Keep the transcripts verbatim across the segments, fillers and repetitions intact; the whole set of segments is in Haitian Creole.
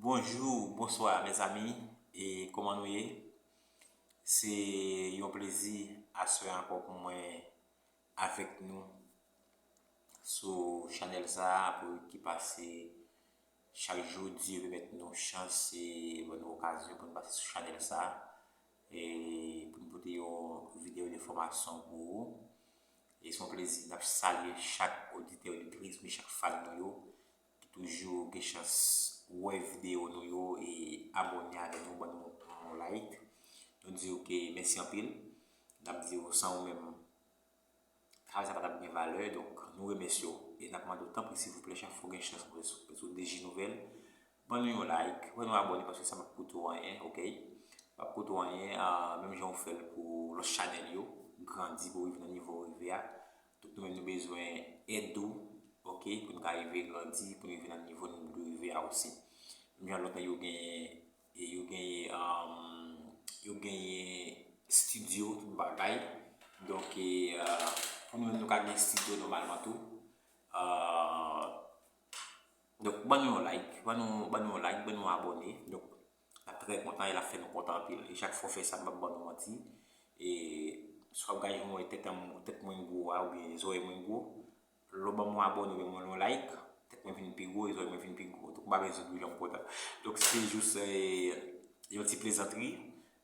Bonjou, bonswa mezanmi, e kòman nou ye? Se yon plezi aswè ankò pou mwen avèk nou sou chanèl sa a pou ki pase chak jou. Dye pèmèt nou chans e ban nou okazyon pou nou pase sou chanèl sa a e pou nou pote yon videyo de fòmasyon pou ou. E se yon plezi. N ap salye chak oditè, oditris, men chak fan nou yo ki toujou gen chans wè videyo nou yo e abòne avè nou, ban nou yon like. Nou di yo ke mèsi anpil. N ap di yo san ou menm, travay sa pa t ap gen valè. Donk, nou remèsye w e n ap mande w, tanpri, silvouplè, chak fwa w gen chans pou w sou D J Nouvèl, ban nou yon like, ban nou abòne, paske sa p ap koute w anyen, oke? P ap koute w anyen, ah, menm jan w fè l pou lòt chanèl yo grandi, pou rive nan nivo w rive a. Donk, nou menm nou bezwen èd ou, oke, pou nou ka rive grandi, pou nou rive nan nivo nou dwe rive a osi. Menm jan lòt yo genyen, e yo genyen, um, yo genyen estidyo, tout bagay. Donk, e, uh, pou nou menm nou ka gen estidyo nòmalman tou. Uh, donk, ban nou yon like, ban nou, ban nou yon like, ban nou abòne. Donk, n ap trè kontan e l ap fè nou kontan anpil. E chak fwa w fè sa, m p ap ban nou manti. E swa w gaje mwen tèt an, tèt mwen gwo a, oubyen zòrèy mwen gwo. Lè w ban mwen abòne, oubyen mwen yon like, tèt mwen vin pi gwo, e zòrèy mwen vin pi gwo. Donk, m pa bezwen di w jan m kontan. Donk, se te jis, e, yon ti plezantri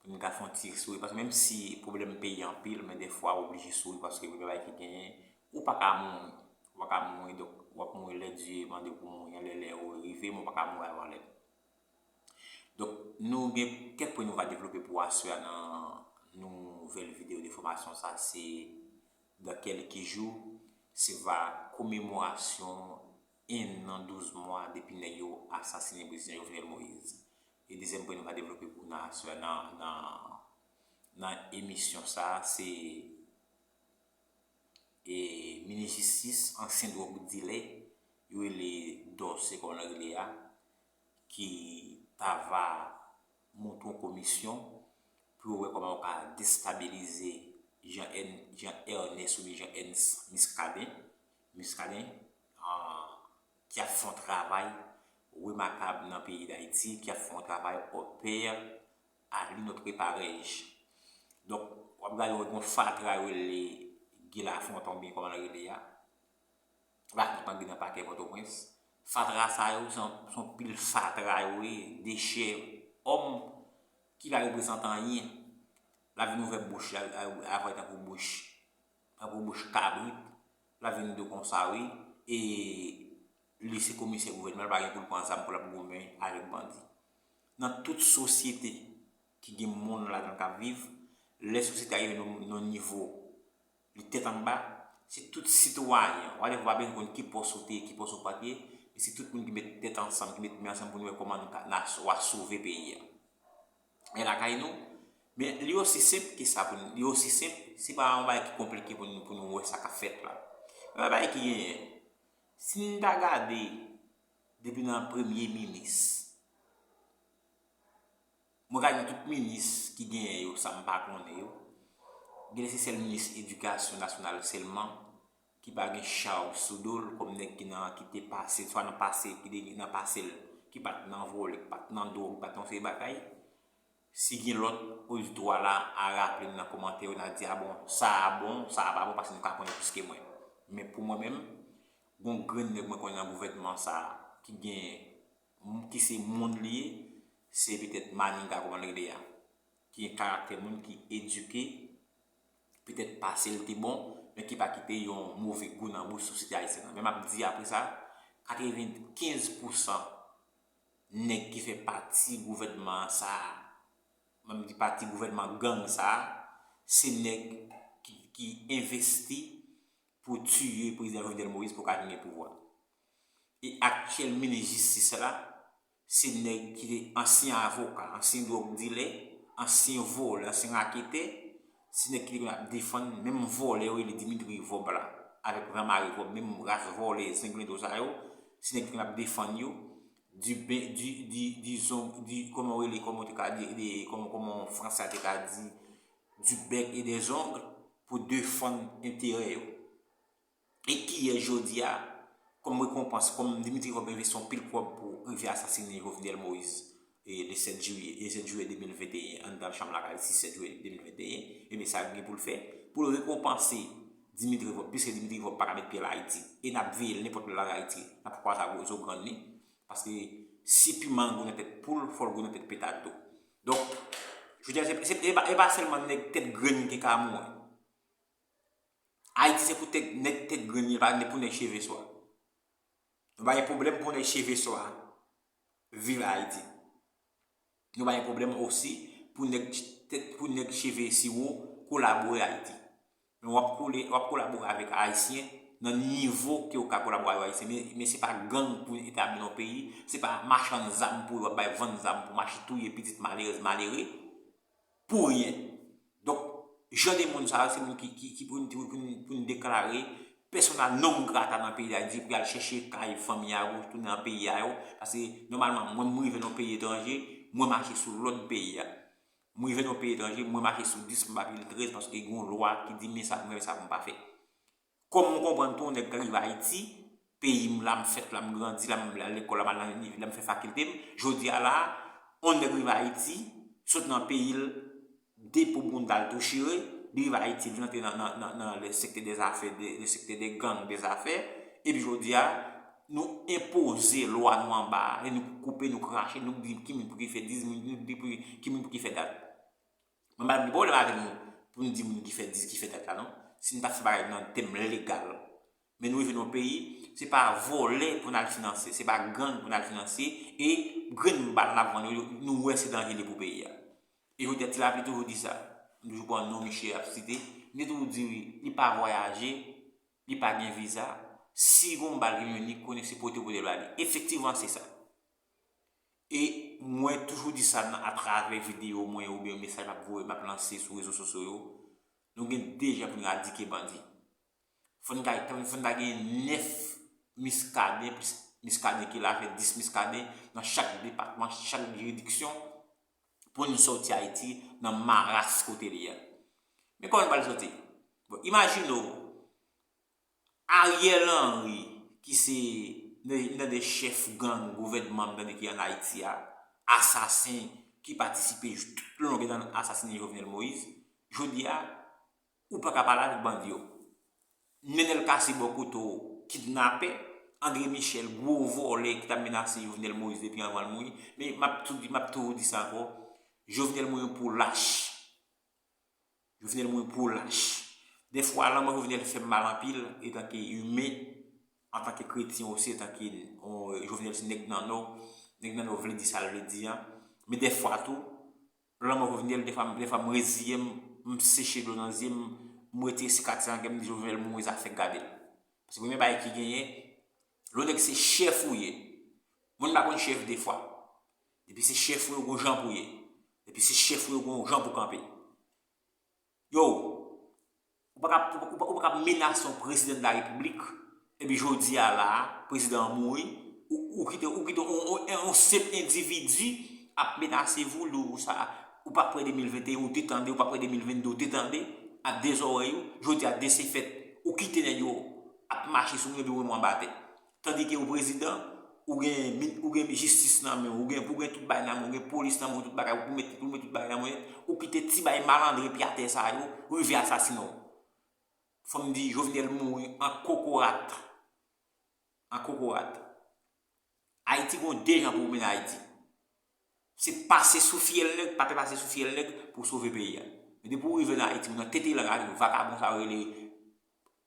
pou nou ka fè yon ti souri. Paske menm si pwoblèm peyi anpil, men defwa w oblije souri paske gen bagay ki genyen, ou pa ka mouri. Ou pa ka mouri, donk, w ap mouri lè Dye mande w pou mouri an, lè, lè ou rive, men ou pa ka mouri avan lè. Donk, nou gen kèk pwen nou va devlope pou aswè a nan nouvèl videyo de fòmasyon sa, se dans quelques jours, se va komemorasyon en an douz mwa depi nèg yo asasinen prezidan Jovenel Moïse. E dezyèm pwen nou va devlope pou nou aswè a nan, nan, nan emisyon sa, se e minis jistis, ansyen dwòg dilè, yo rele Dorcé, kòman l rele a, ki ta va monte yon komisyon pou yo wè kòman yo ka destabilize Jean Ern-, Jean Ernest oubyen Jean Ernst Muscadin, Muscadin, ah, ki ap fè yon travay remakab nan peyi Dayiti, ki ap fè yon travay hors pair à l'île Notre Parèj. Donk, w ap gade yon fatra yo rele Guy Lafontant, oubyen kòman l rele a. Lafontant ki nan pakè Pòtoprens. Fatra sa yo, se yon, se yon pil fatra yo ye, dechè òm ki pa reprezante anyen. L ap vin ouvè bouch la, avè tankou bouch, tankou bouch kabrit. L ap vin di w konsa, wi. E li se komisè gouvènman, li pa gen pou l pran zam pou l ap goumen avèk bandi. Nan tout sosyete ki gen moun ladan l k ap viv, lè sosyete a rive nan, nan nivo li tèt anba, se tout sitwayen, w a, w a bezwen konn ki pòs ou te ye, ki pòs ou pa t ye, men se tout moun ki met tèt ansanm, ki met men ansanm pou nou wè kòman nou ka, n a, w a sove peyi a. Men lakay nou, men li osi senp ke sa pou nou, li osi senp, se pa yon bagay ki konplike pou nou, pou nou wè sa k ap fèt la. Men yon bagay ki genyen, si n ta gade depi nan premye minis, mwen ka di tout minis ki genyen yo, sa m pa konnen yo. Genlè se sèl minis edikasyon nasyonal sèlman ki pa gen chaj sou do l, kòm nèg ki nan, ki te pase, swa nan pase, ki te nan pase l, ki pa t nan vòlè, ki pa t nan dwòg, ki pa t nan yon seri bagay. Si gen lòt oditwa la a raple m nan kòmantè yo, n a di, a bon, sa a bon, sa a pa bon, paske nou ka konnen plis ke mwen. Men pou mwen menm, gon grenn nèg mwen konnen nan gouvènman sa a, ki gen, ki se moun li ye, se petèt Maniga, kòman l rele a, ki gen karaktè moun ki edike, petèt pase l te bon, men ki pa kite yon move gou nan bouch sosyete ayisyèn nan. Men m ap di apre sa, katrevenkenz pousan nèg ki fè pati gouvènman sa a, m ap di pati gouvènman gang sa a, se nèg ki, ki envesti pou tiye prezidan Jovenel Moïse pou ka vin gen pouvwa. E aktyèl minis jistis la, se nèg ki te ansyen avoka, ansyen dwòg dilè, ansyen vòlè, ansyen raketè, se nèg ki te konn ap defann menm vòlè yo rele Dimitri Vòb la, avèk Jean Marie Vòb, menm ras vòlè, zengledo sa yo, se nèg ki te konn ap defann yo, du ben, du, du, du zong, du, kòman w rele, kòman w te ka di, de, kòman, kòman fransè a te ka di, du bec et des ongles, pou defann enterè yo. E kiyès jodi a kòm rekonpans, kòm Dimitri Vorbe envesti yon pil kòb pou rive asasinen Jovenel Moïse, e, le sèt jiyè, le sèt jiyè de mil venteyen, anndan chanm lakay, sèt jiyè de mil venteyen, ebyen, sa l gen pou l fè, pou l rekonpanse Dimitri Vorbe, piske Dimitri Vorbe pa ka met pye l Ayiti. E n ap veye l nenpòt lè l al Ayiti, n ap kwaze ak zo grann li, paske si piman gwo nan tèt poul, fò l gwo nan tèt peta tou. Donk, jodi a, se, se, e pa, e pa sèlman nèg tèt grenn ki ka mouri. Ayiti se pou tèt, nèg tèt grenn li, e pa pou nèg cheve swa. Nou pa gen pwoblèm pou nèg cheve swa viv Ayiti. Nou pa gen pwoblèm osi pou nèg tèt, pou nèg cheve siwo kolabore Ayiti. Men w ap kole, w ap kolabore avèk Ayisyen nan nivo ke w ka kolabore avèk Ayisyen. Men, men se pa gang pou etabli nan peyi, se pa machann zam pou w ap bay vann zam pou mache touye pitit malerèz, malere, pou ryen. Donk, jan de moun sa yo, se moun ki, ki, ki pou n, pou n, pou n deklare persona non grata nan peyi Dayiti, pou y al chèche kay fanmi a yo, tounen nan peyi a yo, paske nòmalman, mwen, m rive nan peyi etranje, mwen mache sou lòd peyi a. Mwen rive nan peyi etranje, mwen mache sou dis, m pa pile trèz, paske gen yon lwa ki di men sa pou m fè, men sa pou m pa fè. Kòm m konprann tou, yon nèg k rive Ayiti, peyi m la, m fèt la, m grandi la, m al lekòl la, m al nan inivè la, m fè fakilte m. Jodi a la, yon nèg rive Ayiti, sot nan peyi l, depo bounda l tou chire, li rive Ayiti, li antre nan, nan, nan, nan le secteur des affaires, de, le secteur des gangs, des affaires, epi jodi a, nou enpoze lwa nou anba a, e nou koupe, nou krache, nou di ki moun pou ki fè dis, moun, nou di pou ki moun pou ki fè dat. Mwen pa gen pwoblèm avèk nou pou n di moun ki fè dis, ki fè dat la, non. Si n pa fè bagay nan tèm legal. Men nou rive nan yon peyi, se pa vòlè pou n al finanse, se pa gang pou n al finanse, e grenn bal n ap vann yo, nou wè se danje li pou peyi a. E jodi a, Ti Lapli toujou di sa. M toujou pran non misye ap site. Li toujou di li pa vwayaje, li pa gen viza. Si gon bal ki vini, konnen se pote pote l ba li. Efektivman, se sa. E mwen toujou di sa nan, atravè videyo mwen oubyen mesaj m ap voye, m ap lanse sou rezo sosyo yo. Nou gen de jan pou n radike bandi. Fò n ta, fò n ta gen nèf Miskaden, plis Miskaden ki la, fè dis Miskaden nan chak depatman, chak jiridiksyon, pou n sòti Ayiti nan maras kote li a. Men kòman n pral sòti? Bon, imajine w, Ariel Henry, ki se youn nan de chèf gang gouvènman m tande ki ann Ayiti a, asasen ki patisipe tout longè nan asasinen Jovenel Moïse, jodi a, ou pa ka pale avèk bandi yo. Nenel Cassy bò kote w, kidnapè, André Michel, gwo vòlè ki t ap menase Jovenel Moïse depi anvan l mouri. Men m ap tou di, m ap toujou di sa ankò, Jovenel mouri pou lach. Jovenel mouri pou lach. Dèfwa, lanmò Jovenel fè m mal anpil, etanke imen, antanke kretyen osi, etanke, on, Jovenel se nèg nan nò. Nèg nan nò vle di sa l vle di a. Men dèfwa tou, lanmò Jovenel, dèfwa, dèfwa m reziye m, m seche dlo nan zye m, m retire sikatris nan kè m, m di Jovenel mouri, sa fèk gade l. Paske premye bagay ki genyen, lè yon nèg se chèf ou ye, moun pa konn chèf de fwa. Depi se chèf ou ye, gon jan pou ye. Depi se chèf ou ye, gon jan pou kanpe. Yo, ou pa ka, ou pa, ou pa ka menase yon prezidan de la repiblik, epi jodi a la, prezidan an mouri, ou, ou kite, ou kite yon, yon, yon senp endividi ap menase vou, di w sa, ou pa prè de mil venteyen, ou te tande, ou pa prè de mil vennde, ou te tande, ak de zòrèy ou, jodi a de se fèt, ou kite nèg yo ap mache sou moun, epi ou menm w anba tè. Tandike ou prezidan, ou gen, ou gen jistis nan men w, ou gen, ou gen tout bagay nan men w, ou gen polis nan men w, tout bagay, ou met, ou met tout bagay nan men w, ou kite ti bagay malandren pye atè sa yo rive asasinen w. Fò m di, Jovenel mouri an kokorat. An kokorat. Ayiti gon de jan pou w mennen Ayiti. Se pase sou fyèl nèg, pa pase sou fyèl nèg pou w sove peyi a. Men depi w rive nan Ayiti, ou nan tete lang avèk vakabon sa yo rele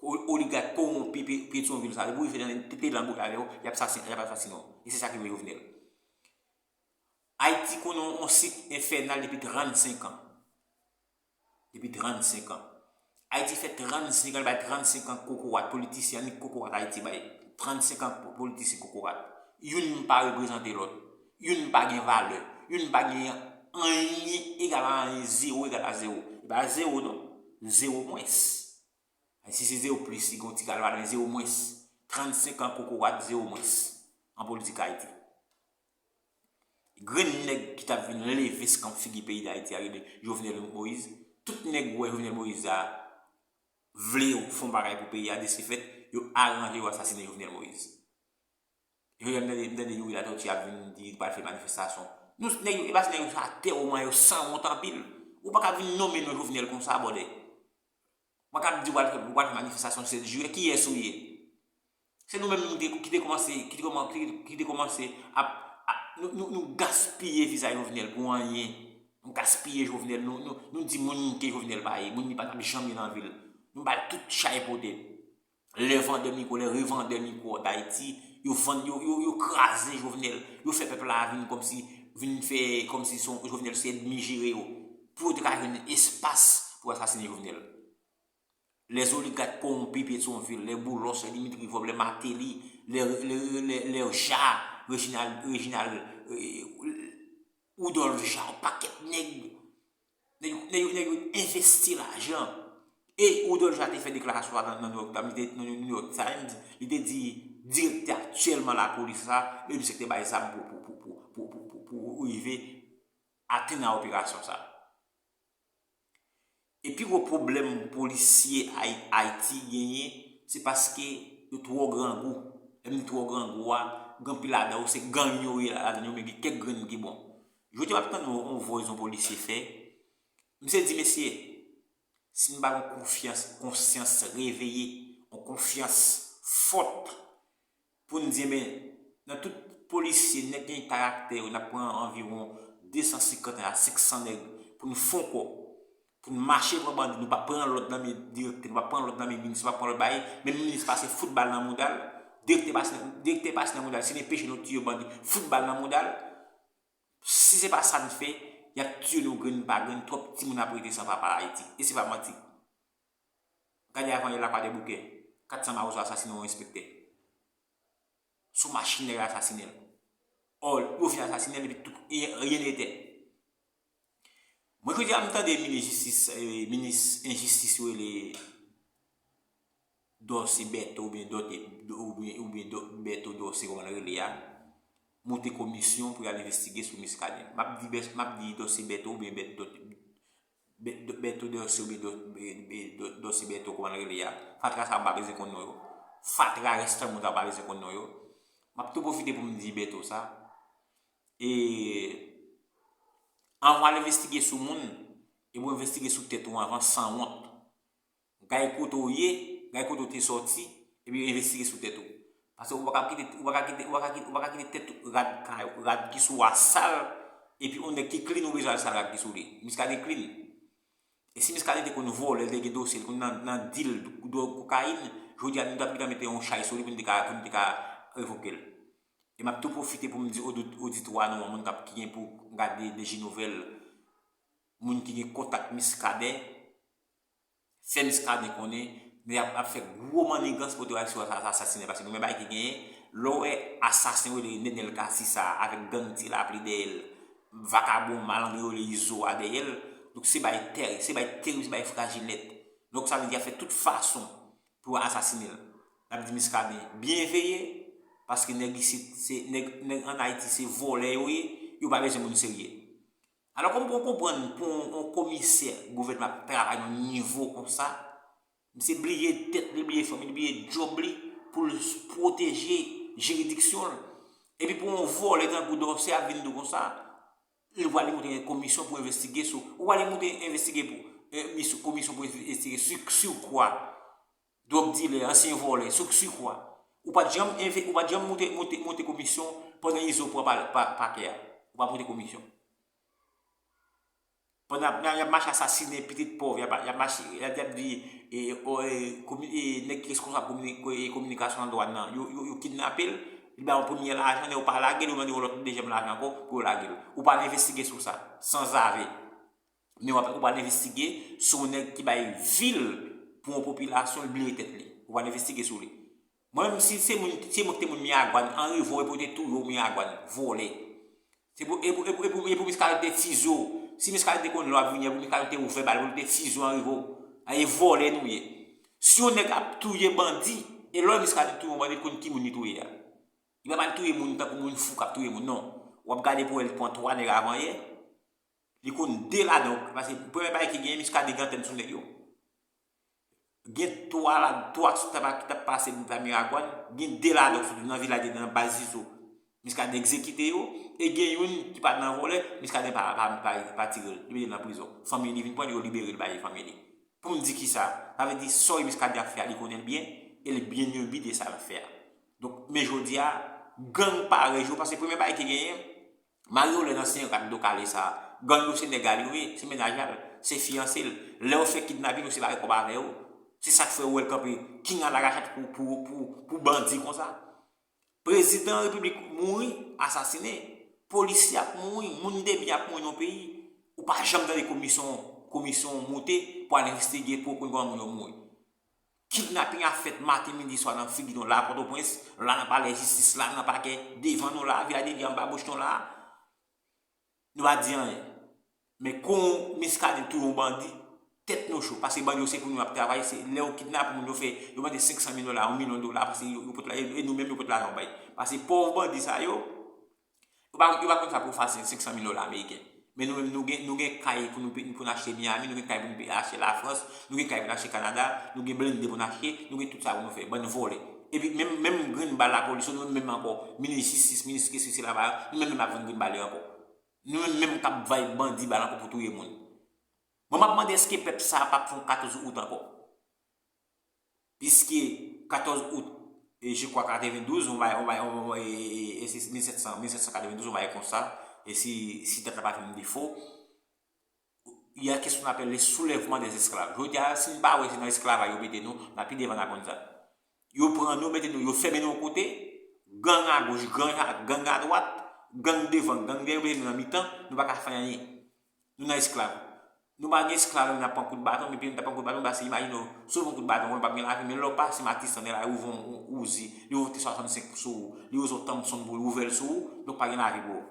o-, oligak kowonpi Pye-, Petyonvil sa yo. Depi w rive nan tete lang avè yo, y ap sasin-, y ap asasinen w. E se sa ki rive Jovenel. Ayiti konnen yon sik enfènal depi trannsenk an. Depi trannsenk an. Ayiti fè trannsenk an, li bay trannsenk an kokorat, politisyen annik kokorat Ayiti bay. Trannsenk an po-, politisyen kokorat. Youn pa reprezante lòt. Youn pa gen valè. Youn pa gen anyen egal a anyen, zewo egal a zewo. E pa zewo non. Zewo mwens. Si se zewo plis, li gen yon ti kal valè, men zewo mwens. Trannsenk an kokorat, zewo mwens. An politik Ayiti. Grenn nèg ki t ap vin leve skanp figi peyi Dayiti a, rele Jovenel Moïse. Tout nèg wè Jovenel Moïse a vle fè yon bagay pou peyi a, de se fèt, yo aranje yo asasinen Jovenel Moïse. Jodi a m tande, m tande Youri Latortue ap vin di li pral fè manifestasyon. Nou, nèg yo, e pa se nèg yo sa tèwoman, yo sanwont anpil. Ou pa ka vin nonmen non Jovenel konsa, bòdè. Ou pa ka di w pral fè, ou pral fè manifestasyon sèt jiyè. Kiyès ou ye? Se nou menm nou te, ki te kòmanse, ki te kòman-, ki, ki te kòmanse ap, ap, nou, nou, nou gaspiye vizaj Jovenel pou anyen. Nou gaspiye Jovenel, nou, nou, nou di moun ke Jovenel pa ye, moun li pa t ap janm ye nan vi l. Nou ba l tout chay pote. Lè vandè mikwo, lè revandè mikwo Dayiti, yo vann, yo, yo, yo kraze Jovenel, yo fè pèp la vin kòmsi, vin fè kòmsi se yon, Jovenel se ènmi jere yo, pou yo te ka jwenn espas pou asasine Jovenel. Lè zoligak kowonpi Petyonvil, lè Boulos, lè Dimitri Vorbe, lè Martelly, lè, lè, lè, lè Ja, Reginald, Reginald, eh, Rudolphe Ja, yon pakèt nèg. Nèg yo, nèg yo, nèg yo envesti lajan. E Rudolphe Ja te fè deklarasyon sa nan, nan New York Times, li te, nan New York Times, li te di direktè aktyèlman lapolis la, e misye ki te bay zam pou, pou, pou rive atenn a operasyon sa. E pi gwo pwoblèm polisye Ay-, Ayiti genyen, se paske yo twò grangou. Lè m di twò grangou a, gen anpil ladan yo, se gang yo ye ladan yo, men gen kèk grenn ki bon. Jodi a, m ap tande yon, yon vòys yon polisye fè. Misye di, mesye, si n pa gen konfyans, konsyans reveye, yon konfyans fòt, pou n di, enben, nan tout polisye, nèg gen karaktè yo, n ap pran anviwon de san senkant a senk san nèg pou n fè yon kò, pou n mache pran bandi, nou pa pran lòd nan men direktè, nou pa pran lòd nan men minis, nou pa pran lòd bagay, menm minis pase fout bal nan mouda l, direktè pase, direktè pase nan mouda l, si l enpeche nou tiye bandi, fout bal nan mouda l. Si se pa sa n fè, y ap tiye nou grenn pa grenn, twòp timoun ap rete san papa Ayiti. E se pa manti. Gade avanyè Lakwadèboukè, kat san mawozo asasine yon enspektè. Sou machin nèg la asasine l. Ò, yo fin asasine l epi tout, e, ryen nete. Mwen jodi a m tande minis jistis, eh, minis enjistis yo rele Dorcé Berto oubyen Dote, oubyen, oubyen Do-, Berto Dorcé kòman l rele a, monte komisyon pou y al envestige sou Muscadin. M ap di Bès-, m ap di Dorcé Berto oubyen Bèt-, Dote, Bè-, Berto Dorcé oubyen Do-, Bè-, Bè-, Do-, Dorcé Berto kòman l rele a. Fatra sa m pa bezwen konn non yo. Fatra rèstan moun sa m pa bezwen konn non yo. M ap tou pwofite pou m di Berto sa. E anvan w al envestige sou moun, e pou w envestige sou tèt ou anvan, sanwont. Gade kote w ye, gade kote w te sòti, epi envestige sou tèt ou. Paske ou pa ka kite, ou pa ka kite, ou pa ka kite, ou pa ka kite tèt ou rad kay ou, rad ki sou a sal, epi yon nèg ki clean ou bezwen al sal rad ki sou li. Muscadin clean. E si Muscadin te konn vòlè, l te gen dosye, l konn nan, nan dil dwòg kokayin, jodi a nou t ap gentan mete yon chay sou li pou n te ka, pou n te ka revoke l. E m ap tou pwofite pou m di odit-, oditwa nou an, moun k ap, ki gen pou gade Deji Nouvèl, moun ki gen kontak Muscadin, fè Muscadin konnen, nèg ap, ap fè gwo mannigans pou te al sou asasinen, paske nou men bagay ki genyen, lè w wè asasen yo rele Nenel Cassy sa, avèk gang Ti Lapli dèyè l, vakabon, malandren yo rele Izo a dèyè l, donk se bagay tèrib, se bagay tèrib, se bagay frajil nèt. Donk sa vle di y ap fè tout fason pou yo asasinen l. N ap di Muscadin byen veye, paske nèg isit, se nèg, nèg ann Ayiti se vòlè yo ye, yo pa bezwen moun serye. Alò, kòman pou w konprann pou yon, yon komisè gouvènman ap travay nan nivo konsa, misye bliye tèt li, bliye fanmi li, bliye djòb li pou l pwoteje jiridiksyon l. Epi pou yon vòlè tankou Dorcé ap vin di w konsa, li pral monte yon komisyon pou envestige sou, ou pral monte envestige pou, eh, misyon, komisyon pou envestige sou, sou kwa? Dwòg dilè, ansyen vòlè, sou, sou kwa? Ou pa t janm enve-, ou pa t janm monte, monte, monte komisyon pandan Izo pran pa, pa, pakè a. Ou pa monte komisyon. Pandan y ap, y ap mache asasinen pitit pòv, y ap, y ap mache, y ap, y ap di, e, o, e, komi-, e, nèg ki reskonsab komini-, e, kominikasyon nan dwàn nan, yo, yo, yo kidnape l, li ba yo premye lajan, lè yo pa lage l, yo mande yon lòt dezyèm lajan ankò pou yo lage l. Ou pa al envestige sou sa, sanzave. Men w ap, ou pa al envestige sou yon nèg ki bay vi l pou yon popilasyon, l bliye tèt li. Ou pa al envestige sou li. Mwen menm, si se moun, si mwen ki te moun Miragwàn, anrive w, epi w te touye w Miragwàn, vòlè. Se pou, e pou, e pou, e pou, e pou Muscadin te fize w. Si Muscadin te konn lè w ap vini, e pou Muscadin te ouvè bal, pou l te fize w anrive w. A, e vòlè nou ye. Si yon nèg ap touye bandi, e lè Muscadin touye yon bandi, l konn ki moun li touye a. Li pa pral touye moun tankou moun fou k ap touye moun, non. W ap gade pou wè l pran twa nèg avan yè. Li konn de ladan, paske premye bagay ki genyen, Muscadin gen antèn sou nèg yo. Gen twa la, twa ki t ap, ki t ap pase nan Miragwàn, gen de ladan ki soti nan vilaj de nan baz Izo. Miskaden egzekite yo, e gen youn ki pa nan vòlè, Miskaden pa, pa, pa, pa tire l, li mete l nan prizon. Fanmi li vin pran l, yo libere l, bay fanmi li. Pou m di kisa? Sa vle di, sa Miskaden ap fè a, li konnen l byen, e l byen ibi de sa l ap fè a. Donk, men jodi a, gang parèy yo, paske premye bagay ki genyen, Mario Len ansyen rat do kale sa. Gang yo se nèg a li yo ye, se mennaj a l, se fiyanse l. Lè yo fè kidnapin, yo separe kòb avè yo. Se sa k fè ou wè l kanpe king alarachat pou, pou, pou, pou bandi konsa. Prezidan repiblik mouri, asasinen. Polisye ap mouri, moun de byen ap mouri nan peyi. Ou pa janm tande komisyon, komisyon monte pou al envestige pou konn kòman moun yo mouri. Kidnapin ap fèt maten, midi, swa nan figi nou la Pòtoprens, la nan Palè Jistis la, nan pakè devan nou la, Vilaj de Dye anba bouch nou la. Nou pa di anyen. Men kon Miskaden touye yon bandi, tèt nou cho. Paske bandi yo se pou nou y ap travay, se lè yo kidnape moun yo fè, yo mande senk san mil dola, yon milyon dola, paske yo, yo pot la, e nou menm yo pot lajan bay. Paske pòv bandi sa yo, Yo pa, yo pa konn sa pou fasil, senk san mil dola ameriken. Men nou menm, nou gen, nou gen kay pou nou, pou n achte Miami, nou gen kay pou nou achte Lafrans, nou gen kay pou n achte Kanada, nou gen blende pou n achte, nou gen tout sa pou nou fè, bann vòlè. Epi menm, menm grenn bal lapolis yo, nou menm, menm ankò, minis jistis, minis kesi, se la ba, nou menm, menm ap vann grenn bal yo ankò. Nou menm, menm k ap bay bandi bal ankò pou touye moun. Mwen, m ap mande èske pèp sa a p ap fè yon katòz out ankò? Piske katòz out, e, je kwa katrevendouz, on va, on va, on, on, e, e, e, e se mil sèt san, mil sèt san katrevendouz, on va konsa, e si, si dat la pa fè m defo, il y a ce qu'on appelle le soulèvement des esclaves. Jodi a, si n pa wè se nan esklavaj yo mete nou, nan pi devan n a konn sa. Yo pran nou, mete nou, yo fèmen nou yon kote, gang agoch, gang a, gang adwat, gang devan, gang dèyè, yo mete nou nan mitan, nou pa ka fè anyen. Nou nan esklav. Nou pa gen esklav, n ap pran kout baton, men peyi n t ap pran kout baton, paske imajine w, si w pran kout baton, w p ap gen lavi, men lè w pase Matisan, nèg la ouvè yon Uzi, li ouvè yon T swasannsenk sou ou, li ouvè yon Thompson pou li, ouvè l sou ou, donk pa gen lavi pou ou.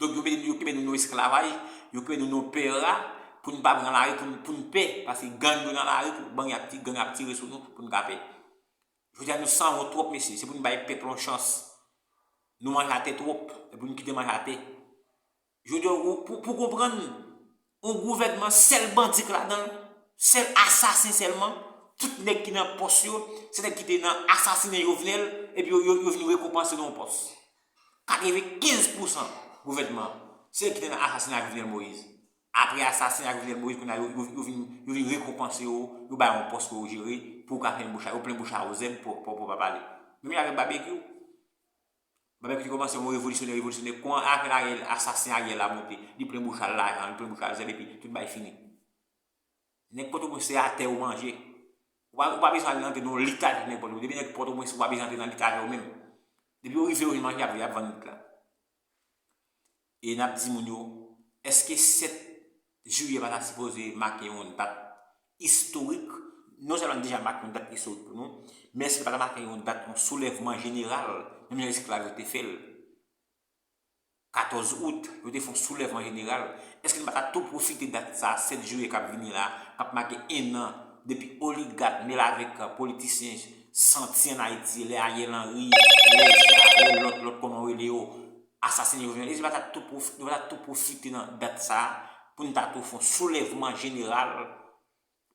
Donk yo mete, yo kenbe nou nan esklavaj, yo kenbe nou nan pè a, pou n pa pran lari, pou n, pou n pè, paske gang yo nan lari, pou gang ap ti-, gang ap tire sou nou, pou n ka pè. Jodi a nou sanwont twòp, mesye, se pou n bay pèp la yon chans. Nou manje atè twòp, e pou n kite manje atè. Jodi a, ou, pou, pou konprann, yon gouvènman sèl bandi k ladan l, sèl asasen sèlman, tout nèg ki nan pòs yo, se nèg ki te nan asasinen Jovenel, epi yo, yo, yo vin rekonpanse nan yon pòs. Katrevenkenz pousan gouvènman an, se nèg ki te nan asasina Jovenel Moïse. Apre asasina Jovenel Moïse, kounye a yo, yo, yo vin, yo vin rekonpanse yo, yo ba yo yon pòs pou yo jere, pou yo ka fè bouch a, yo plen bouch a yo zèb, pou, pou, pou pa pale. Menm jan avèk Babekyou. Babekyou te kòmanse yon revolisyonè, revolisyonè. Kon Ariel, Ariel, asasen Ariel la monte, li plen bouch a l lajan, li plen bouch a l zèb, epi tout bagay fini. Nèg Pòtoprens se atè yo manje. Ou pa, ou pa bezwen al antre nan lit avèk nèg Pòtoprens. Depi nèg Pòtoprens, ou pa bezwen antre nan lit avè yo menm. Depi yo rive, yo vin manje, y ap, y ap vann lit la. E n ap di moun yo, èske sèt jiyè pa ta sipoze make yon dat istorik? Non sèlman li deja make yon dat istorik pou nou, men èske li pa ta make yon dat, yon soulèvman jeneral, menm jan esklav yo te fè l? Katòz out, yo te fè yon soulèvman jeneral. Èske nou pa ta tou pwofite dat sa a, sèt jiyè k ap vini la, k ap make en an, depi oligak mele avèk politisyen santi ann Ayiti, lè Ariel Henry, lè Ja, lè lòt, lòt kòman w rele yo, asasine Jovenel. Èske nou pa ta tou pwof-, nou pa ta tou pwofite nan dat sa a pou n ta tou fè yon soulèvman jeneral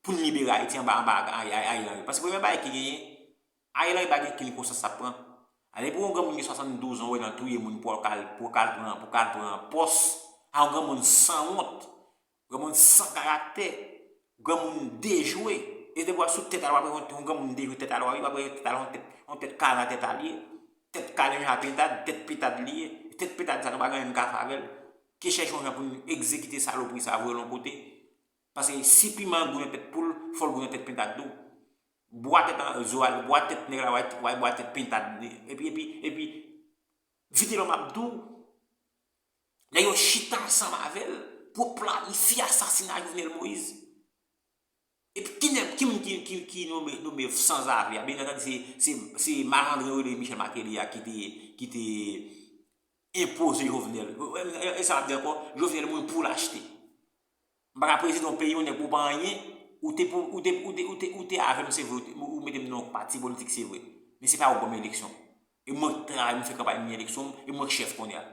pou n libere Ayiti anba, anba Ariel Henry? Paske premye bagay ki genyen, Ariel Henry pa gen kenn konsyans l ap pran. A, depi yon granmoun gen swasanndouz an, w wè l ap touye moun pou al, pou al pran, pou al pran pòs, a yon granmoun sanwont, granmoun san karaktè, granmoun dejwe. E depi w ap sou tèt a l, w ap wè yon, yon granmoun dejwe tèt a l, w ap wè tèt a l, yon tèt, yon tèt kale nan tèt a l ye. Tèt kale menm jan a pentad, tèt pentad li ye. Tèt pentad sa, nou pa gen anyen n ka fè avè l. Ki chèche yon jan pou n egzekite salopri sa, voye l yon kote. Paske si piman gou nan tèt poul, fò l gou nan tèt pentad tou. Bwa tèt an zo a, bwa tèt nèg la, w a, w a bwa tèt pentad li. Epi, epi, epi, Vitelòm ap di w, nèg yo chita ansanm avè l pou planifye asasina Jovenel Moïse. Epi ki nèg, ki moun ki, ki, ki nome, nome sanzave a? Byen antandi, se, se, se malandren yo rele Michel Martelly a ki te, ki te enpoze Jovenel. E, e, e sa m ap di ankò, Jovenel mouri pou l achte. M pa ka prezidan yon peyi, yon nèg ou pa anyen, ou te pou, ou te, ou te, ou te, ou te avè m, se vre, ou te, ou mete m nan yon pati politik, se vre. Men se pa ou ban m eleksyon. E mwen k travay, mwen fè kanpay, m gen eleksyon, e mwen k chèf kounye a.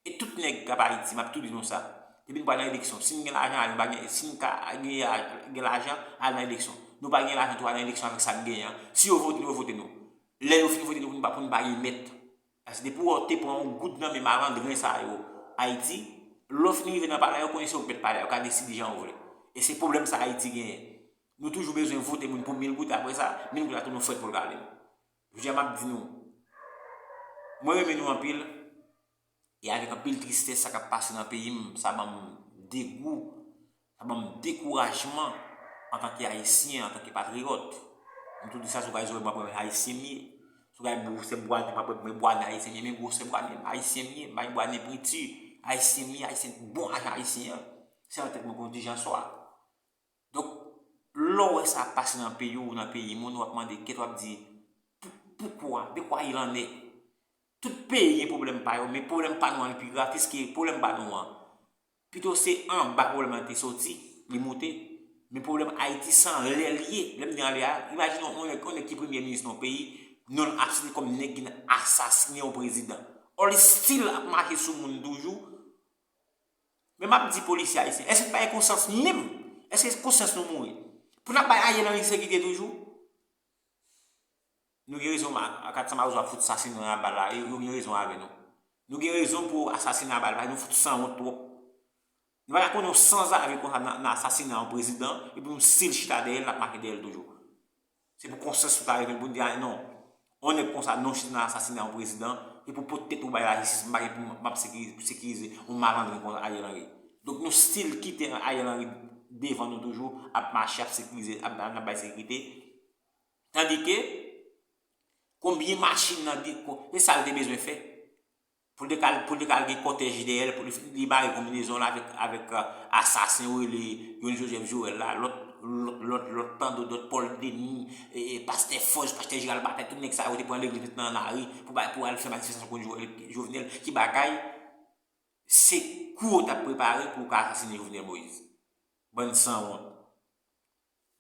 E tout nèg k ap Ayiti, m ap tou di nou sa. Depi n pral nan eleksyon, si n gen lajan, ale, n pa gen, si n ka gen, gen lajan, al nan eleksyon. Nou pa gen lajan tou al nan eleksyon avèk sa n genyen an. Si yo vote nou, yo vote nou. Lè yo fin vote nou, pou nou pa, pou nou pa gen mèt. Paske depi w te pran yon goud nan men malandren sa yo Ayiti, lè w fin rive nan palè, yo konnen se ou k mèt palè a, yo ka deside jan yo vle. E se pwoblèm sa Ayiti genyen. Nou toujou bezwen vote moun pou mil goud, apre sa, mil goud la tounen yon frèt pou l rale nou. Jodi a, m ap di nou, mwen renmen nou anpil, e avèk anpil tristès, sa k ap pase nan peyi m, sa ban m degou, sa ban m dekourajman antanke Ayisyen, antanke patriyòt. M toujou di sa, si w gade zòrèy mwen, mwen Ayisyen m ye. Si w gade gwosè bwa nen, mwen, mwen bwa nen Ayisyen m ye, men gwosè bwa nen Ayisyen m ye, m pa gen bwa nen priti, Ayisyen m ye, Ayisyen, bon ajan Ayisyen an, se nan tèt mwen konn di jan swa. Donk, lè w wè sa ap pase nan peyi w, nan peyi moun, w ap mande kèt, w ap di, "Pou- poukwa? De quoi il en est?" Tout peyi gen pwoblèm pa yo, men pwoblèm pa nou an li pi grav, piske pwoblèm pa nou an, pito se anba pwoblèm lan te soti, li moute. Men pwoblèm Ayiti se anlè l ye. Lè m di anlè a, imajine yon nèg, yon nèg ki premye minis nan yon peyi, non l ap site kòm nèg ki asasinen yon prezidan. Or, li still ap mache sou moun toujou. Men m ap di polisye ayisyen, èske n pa gen konsyans menm? Èske konsyans nou mouri? Pou n ap bay Ariel Henry sekirite toujou? Nou gen rezon, ma- kat sa Mawozo ap fout sasinen a bal la, yo, yo gen rezon avè nou. Nou gen rezon pou asasinen a bal, paske nou fout sanwont twòp. Nou pa ka konnen yon sanzave konsa nan, nan asasinen yon prezidan, epi nou still chita dèyè l, n ap mache dèyè l toujou. Se pou konsyans ou ta rive pou n di, "A non, yon nèg konsa, non, chita nan asasinen yon prezidan, e pou pote tèt ou bay lajistis, m pa gen pou m ap sekirize, sekirize yon malandren konsa Ariel Henry." Donk, nou still kite Ariel Henry devan nou toujou, ap mache, ap sekirize, ap, ap bay sekirite. Tandike, konbyen machin nan di, ko- e sa l te bezwen fè? Pou l te ka al, pou l te ka al gen kòtèj dèyè l, pou li, li bare konbinezon l avèk, avèk, euh, asasen yo rele Youn Joseph Joël la, lòt, lòt, lòt, lòt tann dòt, Paul Denis, e, e, pastè Fòj, pastè Gérald Bataille, tout nèg sa yo te pran legliz, met nan lari pou bay, pou al fè manifestasyon kont Jo- Jovenel. Ki bagay? Se kou yo t ap prepare pou yo ka asasinen Jovenel Moïse. Bann sanwont.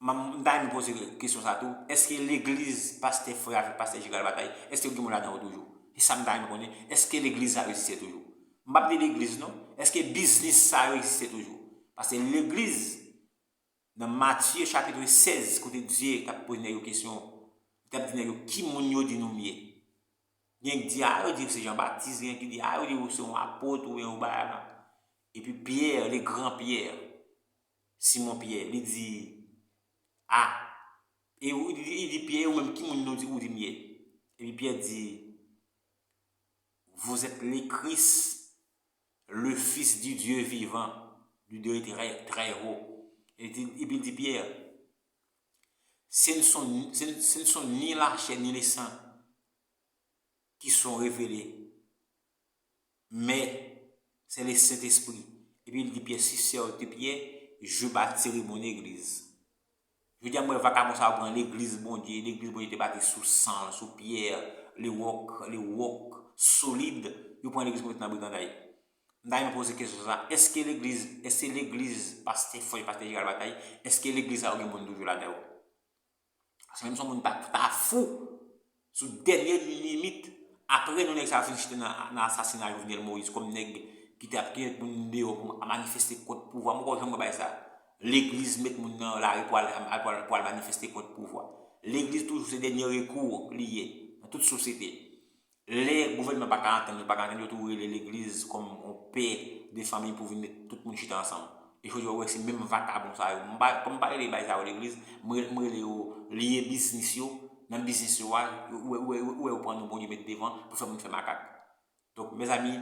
M, m ta renmen poze kesyon sa tou. Èske legliz pastè Fòj avèk pastè Gérald Bataille, èske yo gen moun ladan yo toujou? Se sa m ta renmen konnen. Èske legliz sa yo egziste toujou? M p ap di legliz non. Èske biznis sa yo egziste toujou? Paske legliz, nan Matye chapit sèz, kote Dye t ap poze nèg yo kesyon, li t ap di nèg yo, "Ki moun yo di nou m ye?" Gen ki di, "A, yo di ou se Jan Batis," gen ki di, "A, yo di ou se yon apot oubyen yon bagay la." Epi Pyè, le grand Pyè, Simon Pyè, li di, "A, e ou," li, li di Pyè, "Ou menm, ki moun nou di, ou di m ye?" Epi Pyè di, "Vous êtes le Christ, le Fils du Dieu vivant, du Dieu très, très haut." Epi, epi li di Pyè, "Ce ne sont, ce, ce ne sont ni la chair ni le sang qui sont révélés, mais c'est le Saint-Esprit." Epi li di Pyè, "Suceur de Pierre, je bâtirai mon église." Jodi a, m wè vakabon sa yo pran legliz Bondye, legliz Bondye te bati sou san, sou Pyè, le roc, le roc solide, yo pran legliz pou met nan briganday. M ta renmen poze kesyon sa, èske legliz, èske legliz pastè Fòj, pastè Gérald Bataille, èske legliz sa yo gen moun toujou ladan yo? Paske menm si yon moun ta, ta fou, sou dènye limit, apre nou nèg sa yo fin chita nan, nan asasina Jovenel Moïse kòm nèg ki t ap, ki met moun deyò pou manifeste kont pouvwa. M poko janm wè bagay sa. Legliz met moun nan lari pou al, al, pou al, pou al manifeste kont pouvwa. Legliz toujou se dènye rekou li ye nan tout sosyete. Lè gouvènman pa ka antann yo, pa ka antann yo, tou rele legliz kòm yon pè de fanmi pou vin met tout moun chita ansanm. E jodi a, ou wè se menm vakabon sa yo. M pa, kòm m pa rele bagay sa yo legliz, m rele, m rele yo lye biznis yo. Nan biznis yo a, ou wè, ou wè, ou wè yo pran nou Bondye met devan pou fè moun fè makak. Donk, mezanmi,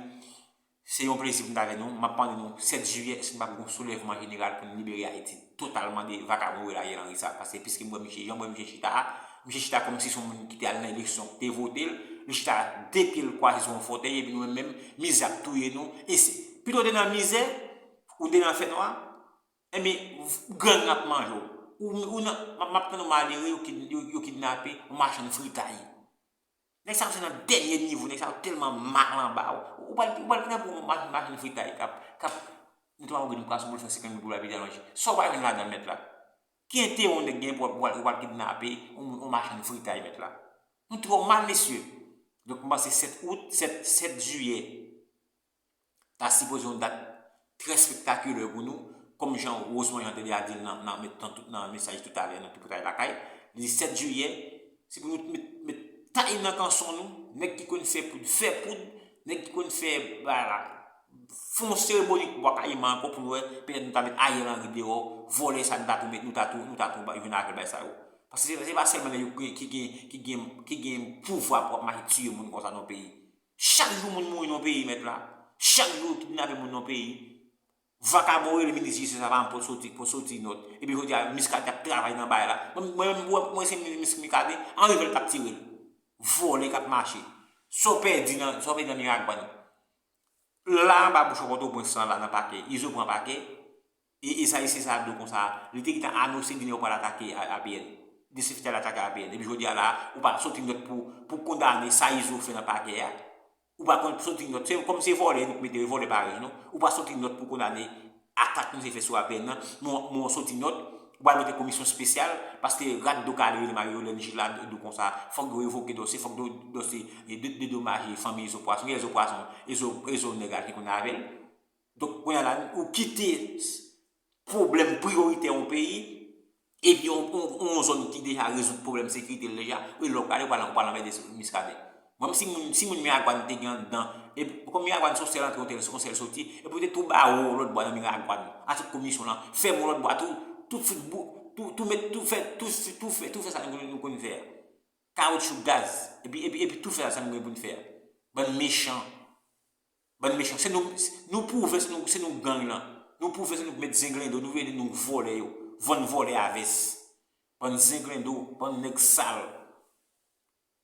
se yon plezi pou m t avè nou. M ap mande nou, sèt jiyè, èske n p ap gen yon soulèvman jeneral pou n libere Ayiti totalman de vakabon rele Ariel Henry sa? Paske piske m wè misye, jan m wè misye chita a, misye chita kòmsi se yon moun ki te al nan eleksyon, ki te vote l, li chita de pye l kwaze sou yon fòtèy, epi nou menm, menm, mizè ap touye nou. E se, pito w te nan mizè, ou te nan fènwa, enben, gang ap manje w. Ou, ou nan, m ap, m ap tann yon malere, yo kid-, yo, yo kidnape yon machann fritay. Nèg sa yo se nan dènye nivo, nèg sa yo tèlman mal anba. Ou, ou pral, ou pral nan pou yon machann, machann fritay k ap, k ap netwaye yon grenn pwason pou l fè senkant mil pou l al peye al manje. Sa w pral jwenn ladan l, mèt la? Ki enterè yon nèg gen pou, pou, pou al kidnape yon, yon machann fritay, mèt la? Nou twò mal, mesye. Donk, m panse sèt out, sèt, sèt jiyè, ta sipoze yon dat trè spektakilè pou nou. kòm jan Rosemond Jean te deja di l nan, nan, met nan tout, nan mesaj toutalè nan tripotay lakay, li di sèt jiyè, se pou nou met, met tay nan kanson nou, nèg ki konn fè poud, fè poud, nèg ki konn fè, bagay la, fè yon seremoni Bwa Kayiman ankò pou nou wè, petèt nou ta met Ariel Henry deyò, vòlè sa nou ta tou met, nou ta tou, nou ta tou ba, jwenn avè l bay sa yo. Paske se, se pa sèlman nèg yo ki, ki gen, ki gen, ki gen pouvwa pou ap mache tiye moun konsa nan peyi. Chak jou moun mouri nan peyi, mèt la. Chak jou yo kidnape moun nan peyi. Vakabon rele minis jistis la pa pou soti, pou soti nòt. Epi jodi a, Muscadin ap travay nan bagay la. Mwen, mwen, mwen, mwen se minis Muscadin, an revèl k ap tire l. Vòlè k ap mache. Sa w pèdi nan, sa w pèdi nan Miragwàn. La anba bouch Pòtoprens lan la nan pakè. Izo pran pakè. E, e sa, e se sa ap di w konsa. Li te gentan anonse di nèg yo pral atake A P N. Dezenfekte al atake A P N. Epi jodi a la, ou pa soti nòt pou, pou kondane sa Izo fè nan pakè a. Ou pa konn soti nòt. Se kòm se vòlè nou mete yo, vòlè parèy nou. Ou pa soti nòt pou kondane atak misye fè sou A P N nan. Men w soti nòt. Ou pral mete komisyon espesyal. Paske rat do kale rele Marie Yolène Gillard di w konsa. Fòk yo revoke dosye, fòk do, dosye, e, de, dedomaje fanmi Izo Pwason. Izo Pwason, Izo, Izo nèg la ki konn avè l. Donk, kounye a la, ou kite pwoblèm priyoritè yon peyi, epi yon, yon, yon zòn ki deja rezoud pwoblèm sekirite l deja, e lè w prale, ou pral, ou pral anmède Muscadin. Mwen, si moun, si moun Miragwàn te gen anndan, e kòm Miragwàn se yon sèl antre, yon sèl, yon sèl soti, epi w te tou ba w lòt bò nan Miragwàn, a tout komisyon lan, fèmen w lòt bò, tou, tout fik bou, tou, tou met, tou fè, tou, tou fè, tou fè sa nou, nou konn fè a. Kawoutchou, gaz, epi, epi, epi tou fè sa nou gen pou n fè a. Bann mechan. Bann mechan. Se nou, nou pwouve se nou, se nou gang lan. Nou pwouve se nou k met zenglendo, nou vle di nou vòlè yo. Vann vòlè a vès. Bann zenglendo, bann nèg sal.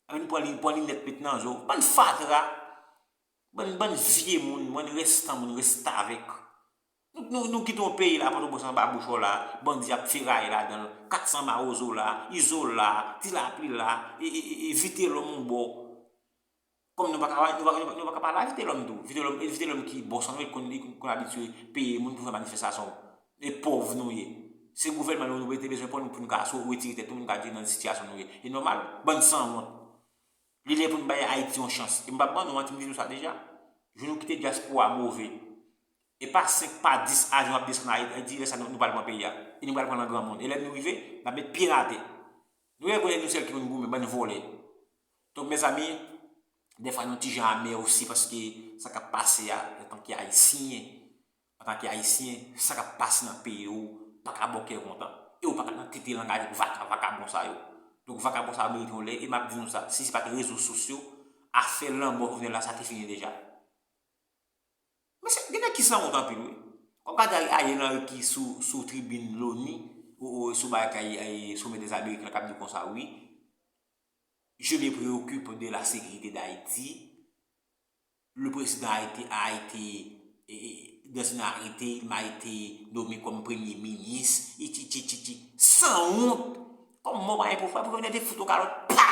Ann pran li, pran linèt met nan zo. Bann fatra. Bann, bann vye moun, bann restan moun, restavèk. Nou, nou, nou kite yon peyi la, Pòtoprens anba bouch w la, bandi ap feraye ladan l, kat san Mawozo la, Izo la, Ti Lapli la, e, e, e, e Vitelòm yon bò. Kòm nou pa ka, nou pa, nou pa, nou pa ka pale a Vitelòm tou. Vitelòm, e Vitelòm ki bòs an nou, e konn, li konn abitye peye moun pou fè manifestasyon. E pòv nou ye. Se gouvènman nou, nou te bezwen pran nou pou nou ka sou retire tèt nou, pou nou ka di nan sitiyasyon nou ye. E nòmal, bann sanwont. Li lè pou nou bay Ayiti yon chans. E m p ap ban nou manti, m di nou sa deja. Jou nou kite dyaspora move. E pa senk, pa dis avyon ap desann Ayiti, di lè sa nou, nou pral pran peyi a. E nou pral pran nan granmoun. E lè nou rive, n ap met pye n atè. Nou wè kounye a nou sèl ki konn goumen, bann vòlè. Donk, mezanmi, dèfwa nou ti jan amè osi, paske sa k ap pase a, antanke Ayisyen, antanke Ayisyen, sa k ap pase nan peyi w, pa ka ba w kè kontan. E w pa ka nan tete lang avèk vaka, vakabon sa yo. Donk, vakabon sa yo merite yon lè, e m ap di nou sa, si se pa t rezo sosyo, afè lanmò Jovenel la, sa te fini deja. Men se, gen nèg ki sanwont anpil, wi. W ap gade Ariel Henry ki sou, sou tribin loni, ou, ou sou bagay, e, Sommet des Américains, k ap di konsa, wi, je me préoccupe de la sécurité d'Haïti. Le président a été, a été, e, e, dans une arrêté, il m'a été nommé comme premier ministre, i ti, ti, ti, ti. Sanwont! Kòm mò pa gen pouvwa, pou Jovenel te fout yon kalòt, pa!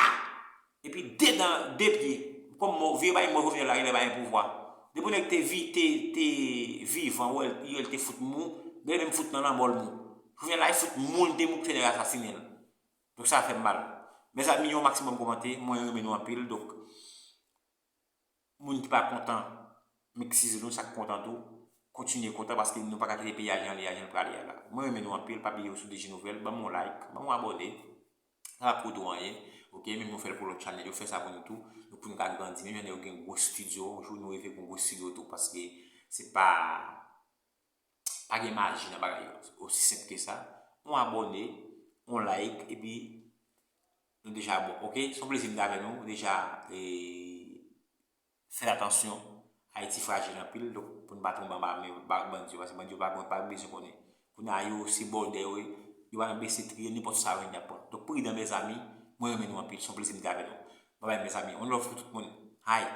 Epi de dan, de pye. Kòm mò, vye bay mò Jovenel la, genlè pa gen pouvwa. Depi yon nèg te vi, te, te vivan, wè, li te fout mou, genlè menm fout nan lanmò l mou. Jovenel la, li fout mou, li te mou, pou fè nèg asasinen l. Donk, sa fè m mal. Mezanmi, yon maksimòm kòmante, mwen renmen nou anpil, donk, moun ki pa kontan, m eskize nou, sa k kontan tou, kontinye kontan, paske nou pa ka kite peyi a jan l ye a, jan l prale a la. Mwen renmen nou anpil, pa bliye w sou D J Nouvèl, ban m yon like, ban m yon abòne, sa p ap koute w anyen, oke, menm nou fè l pou lòt chanèl yo, fè sa pou nou tou, nou pou nou ka grandi, menm jan yo gen gwo estidyo, yon jou nou rive pou yon gwo estidyo tou, paske se pa, pa gen maji nan bagay yo, osi senp ke sa, yon abòne, yon like, epi nou deja bon, oke, se yon plezi m t avè nou, deja, e, fè atansyon, Ayiti frajil anpil, donk pou n pa tonbe anba men ba-, bandi yo, paske bandi yo pa, pa bezwen konnen. Kounye a yo se bòdè yo ye, yo pa nan bese triye, nenpòt sa yo vin y ap pran. Donk pridan mezanmi, mwen renmen nou anpil, se yon plezi m te avè nou. Babay mezanmi, one love pou tout moun. Hi.